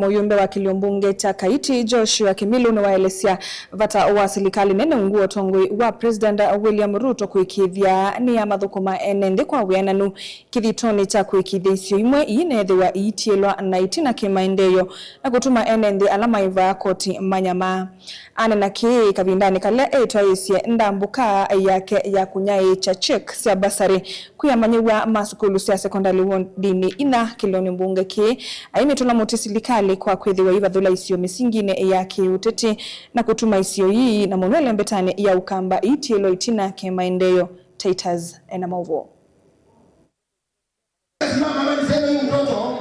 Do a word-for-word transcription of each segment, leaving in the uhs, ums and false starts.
Mũyũmbe wa kĩlio mbunge kya Kaiti, Joshua Kimilu, nĩwaelesya vata wa silikalĩ nene ungu wa ũtongoi wa President William Ruto kũĩkĩĩthya nĩyamathũkũma ene nthĩ kwa wĩananu kĩthitonĩ kya kũĩkĩĩthya isio imwe iinethĩwa iitiĩlwa na itina kĩmaendeeo na kũtuma ene nthĩ ala maĩvaa koti manyamaa. Aneena kĩĩ kavindanĩ kala etwaĩĩsye ndambũka yake ya kũnyaĩĩkya check sya bursary kwĩ amanyĩw'a ma sukulu sya sekondalĩ wondinĩ inya kĩlĩonĩ mbunge kĩĩ, aimĩtũla mũtĩ silikalĩ kwa kwĩthĩwa ivathũla isio mĩsinginĩ ya kĩũteti na kũtuma isio ii na mũno ĩlembetanĩ ya Ũkamba iitiĩlwa itina kĩmaendeeo. Titus ena maũvoo. Simama hapa niseme huyu mtoto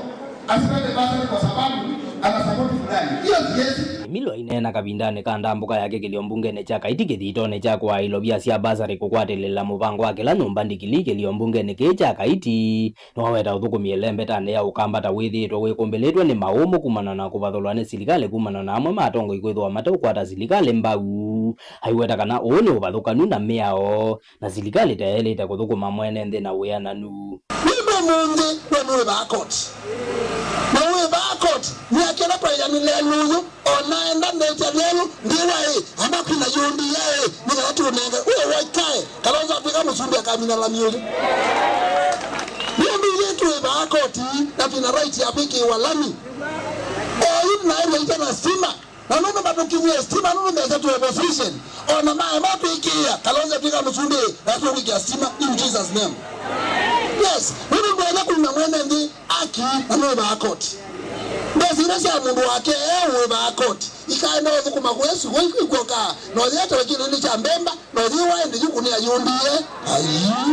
asipate bursary kwa sababu ana support fulani. Hiyo siwezi. Kimilu aineena kavindanĩ ka ndambũka yake kĩlio mbungenĩ kya Kaiti kĩthitonĩ kya kũaa ilovia sya bursary kũkwatĩlĩla mũvango wa kĩla nyũmba ndikili kĩlio mbungenĩ kĩĩ kya Kaiti, nĩwaweta ũthũkũmi ĩlembetanĩ ya Ũkamba ta wĩthĩĩtwe wĩkũmbĩlĩtwe nĩ maũmũ kumana na kũvathũlwa nĩ silikalĩ kumana na amwe ma atongoi kwĩthĩwa mateũkwata silikalĩ mbau. Aiweta kana ũũ nĩ ũvathũkanu na mĩao. Na silikalĩ ta yaĩlĩte kũthũkũma mwene nthĩ na wĩananu. Nĩndũ ũmũnthĩ we nũĩvaa koti. Na ũĩvaa koti, myaka ĩla twaĩanĩle lũyũ, o naenda ndetya lelũ, ndĩwa ĩ, ama kwĩna yũndi ya ĩ, nĩ kana tũnenge, wĩ waikae, Kalonzo atwĩka mũsumbĩ akamina lami ũyũ. Nĩndũ ithyĩ tũĩvaa koti, na twĩna right ya kwĩkĩĩwa lami. Oyu naĩlĩte na stima. Na nũndũ matũkinyie stima, nũndũ mesa tũ opposition, ona maema twĩkĩĩa, Kalonzo twĩka mũsumbĩ, na tũkwĩkĩa stima in Jesus name. Yes, nũndũ ndwenda kũina mwene nthĩ aki, na nũĩvaa koti. Mbesa ila sya mũndũ wake e ũĩvaa koti, ikaenda ũthũkũma kũya suko ikwĩkwoka, na ũyĩete kĩlĩnĩ kya mbemba, na ũyĩwa ĩndĩ yũkũnĩa yũndie. Ai.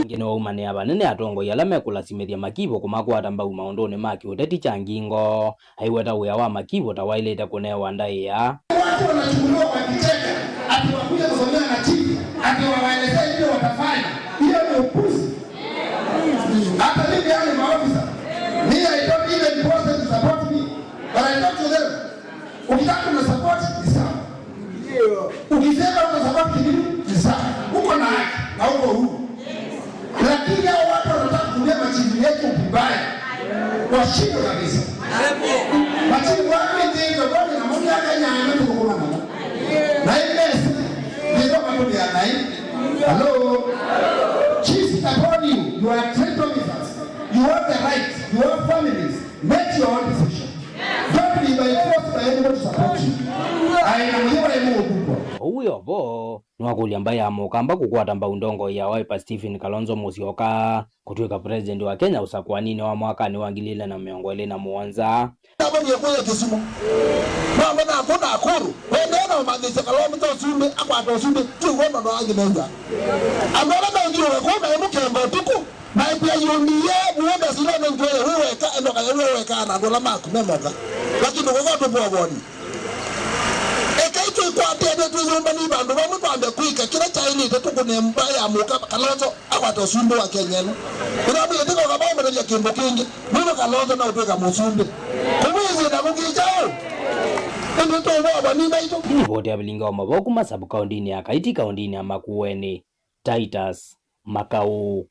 Ĩngĩ nĩwaumanĩa vanene atongoi ala mekũlasimĩthya makivũ kũmakwata mbau maũndũnĩ ma kĩũteti kya ngingo. Aiweta wĩa wa makivũ ta waĩlĩte kũnewa ndaĩa. Watu wanachukuliwa kwa kicheka, ati wakuje kusomea na chief, ati wawaelezee vile watafanya. Hiyo ni upuzi. Hata mimi, yani maofisa, me, I don't even process to support me, but I talk to them. Ukitaka kuna support, ni sawa. Ukisema uko sababu kingine ni sawa. Uko na haki na uko huru. Lakini hao watu wanataka kutumia machifu yetu vibaya. Washindwe kabisa. Machifu wako ndio ndio na mmoja akanyanya tu kuna mama. Na ile ndio watu ya nai. Hello. Chief upon you, you are trained officers. You have the right, you have families. Make your own decision. Don't be by force by anybody to support you. Aina mwenyewe wa emu ukubwa. Ũu wĩ o vo, nĩwakũlya mbaĩ ya Mũkamba kũkwata mbau ndongoi ya Wiper Stephen Kalonzo Musyoka kũtw'ĩka president wa Kenya ũsakũaninĩ wa mwakanĩ wa ngili ilĩ na mĩongo ĩlĩ na mũonza. Navonie kũya Kisumu. Mambo nako Nakuru. Wendee na ũmanyĩsya Kalonzo ũsumbĩ, akwata ũsumbĩ, twĩw'o nono angĩ mew'a. Andũ ala meũthiũũka kũu maimũkenga ũtukũ. Maĩkwĩa yũmie, muombe silone njoye wĩ weka, enoka ya wĩ weka na andũ ala maku me moka. Lakini kũkwa tũvovoni. Ekai twĩkwatĩte twĩyũmbani vandũ vamwe twambe kwĩka kĩla kyaĩlĩte tũkũne mbaĩ ya Mũka Kalonzo akwata ũsumbĩ wa Kenya ĩno. Ĩla mĩtĩko kama ũmĩtavya kĩndũ kĩngĩ, nũndũ Kalonzo na ũtwĩka mũsumbĩ. Kũmwĩsĩ na kũkĩkya ũ? Ĩndĩ tũvovoni maitũ. Nĩ ripoti ya vilingi wa mavoo kuma sub-kaũndĩnĩ ya Kaiti, kaũndĩnĩ ya Makueni. Titus Makau.